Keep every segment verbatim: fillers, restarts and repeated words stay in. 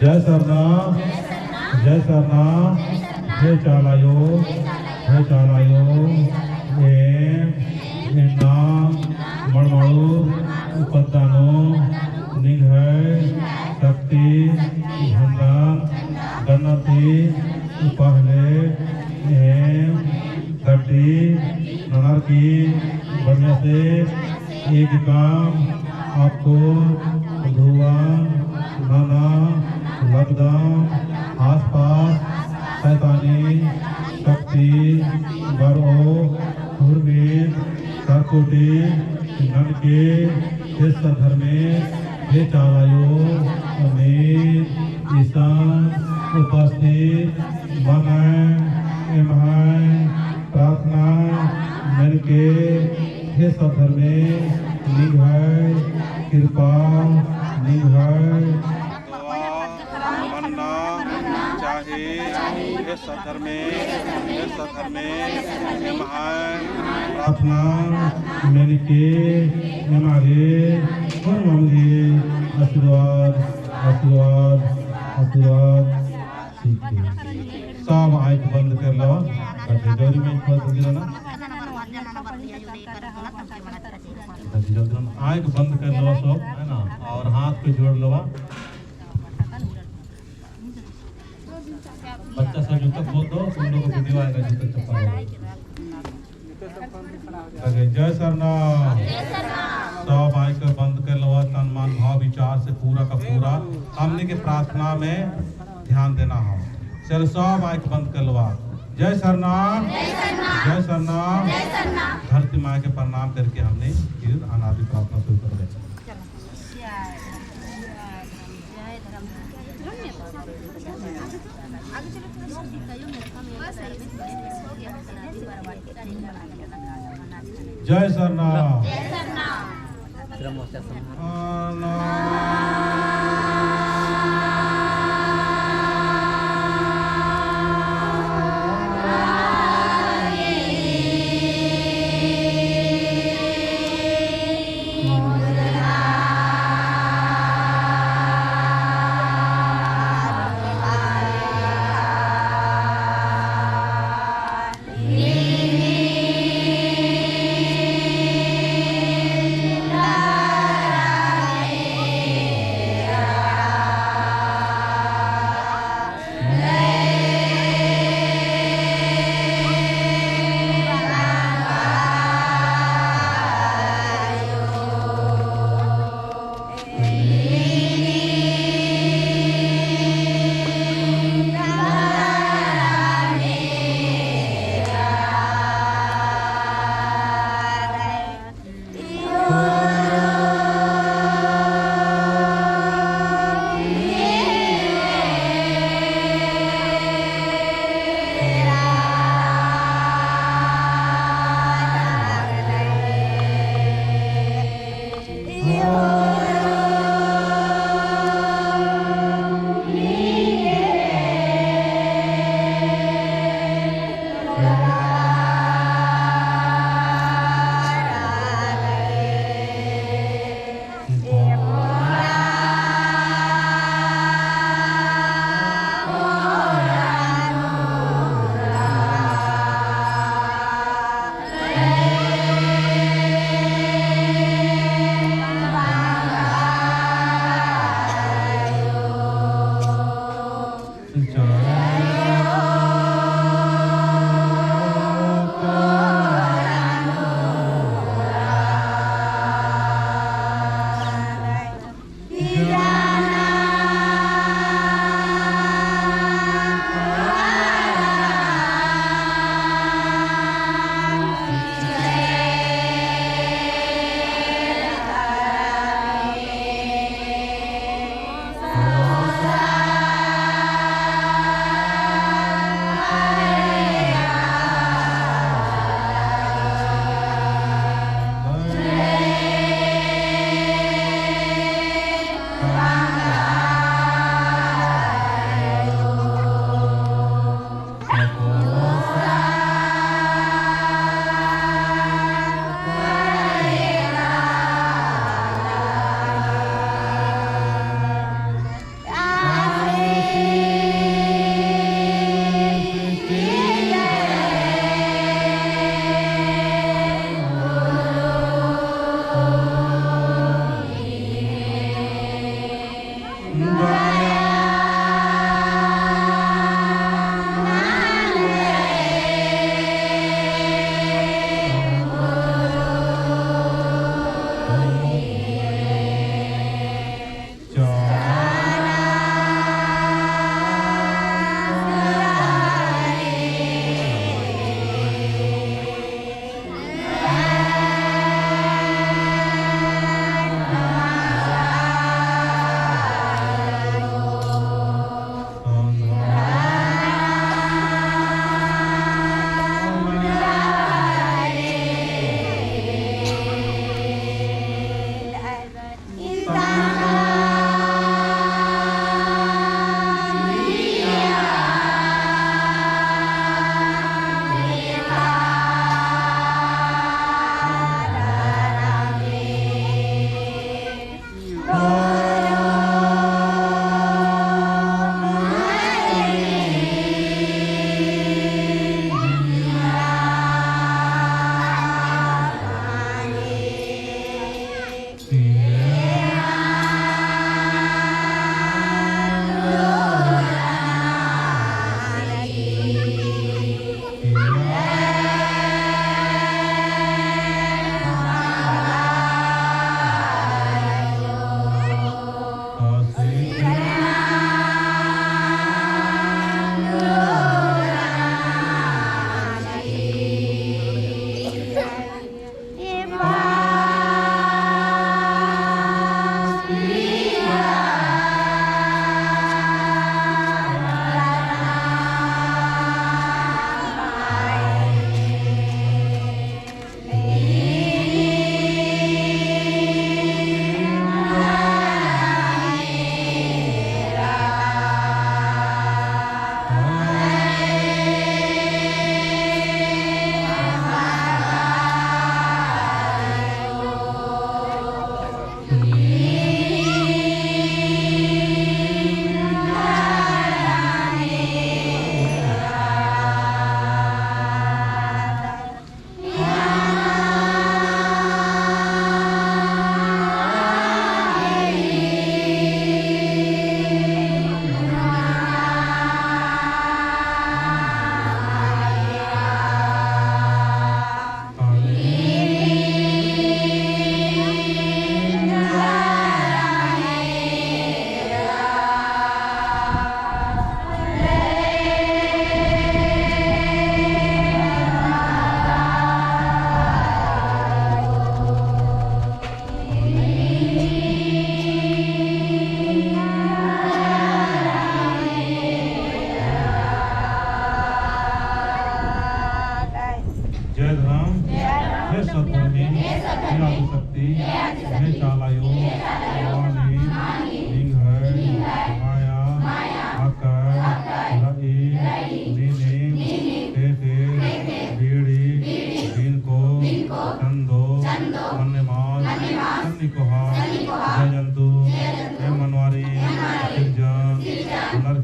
जय सरना, जय सरना, हे चालायो, हे चालायो, एम, इन्ना, मड़माड़ू, पद्दा नू, निंग्है, शक्ति, झंडन, गन्नती, पहले, एम, गड्डी, ननर की, बढ़िया से, एक काम, अक्कु, धुआं, नना, लगदम, आसपास, शैतानी, शक्ति, बरओ, उर्मिन, करकुटी, ननके, हे सद्धर्मे, हे चालायो, अमीन, इसन, उपस्थित, मनय, एम्है, प्रार्थना, ननके, हे सद्धर्मे, निंग्है, कृपा, निंग्है, दुआ मन्ना चाही, हे सद्धर्मे, हे सद्धर्मे, एम्है प्रार्थना ननके, एमा गे, होरमम गे आशीर्वाद, आशीर्वाद, आशीर्वाद। ठीक है। सब आँख बंद कर लो। जल्दी में बंद कर लो ना। आँख बंद कर लो सब, है ना, और हाथ को जोड़ लो। बच्चा सब जूता खोल दो, तुम लोग को video आएगा जूता चप्पल वाला। जय सरना। सब आँख बंद कर लवा, तन मन भाव विचार से पूरा का पूरा हमनी के प्रार्थना में ध्यान देना हो। चल सब आँख बंद कर लवा। जय सरना। जय सरना। धरती माँ के प्रणाम करके हमनी फिर अनादि प्रार्थना शुरू कर दे। जय सरना।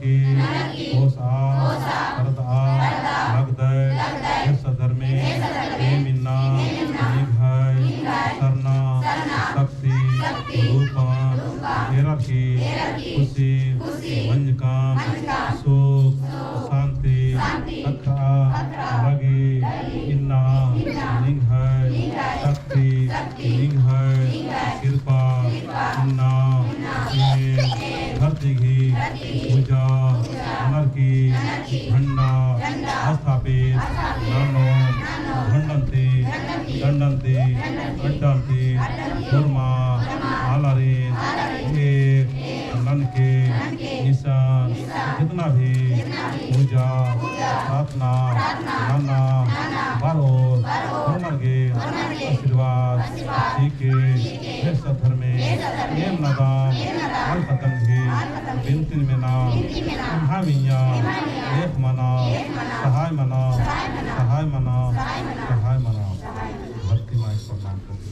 की होसा परदआ लगदय। हे सद्धर्मे एम इन्ना निंग्है सरना शक्ति रूपन एरर की खुशी मंजकम सुख शांति ख़क्खरआ लगी इन्ना निंग्है शक्ति निंग्है किरपा इन्ना एम धरती गही पूजा ननर की झंडा स्थापित ननोम। झंडन ती डंडन ती अड्डन ती होरमा आलारिन एक ननके निसान जितना भी पूजा प्रार्थना नना बरओर होरमर गे आशीर्वाद चिके। हे सद्धर्मे एम नदम अलख़तन ही बिनतिन मेनम, एम्है मइय्याँ लेख मना, सहाय मना, सहाय मना, सहाय मना। धरती माई प्रणाम करती।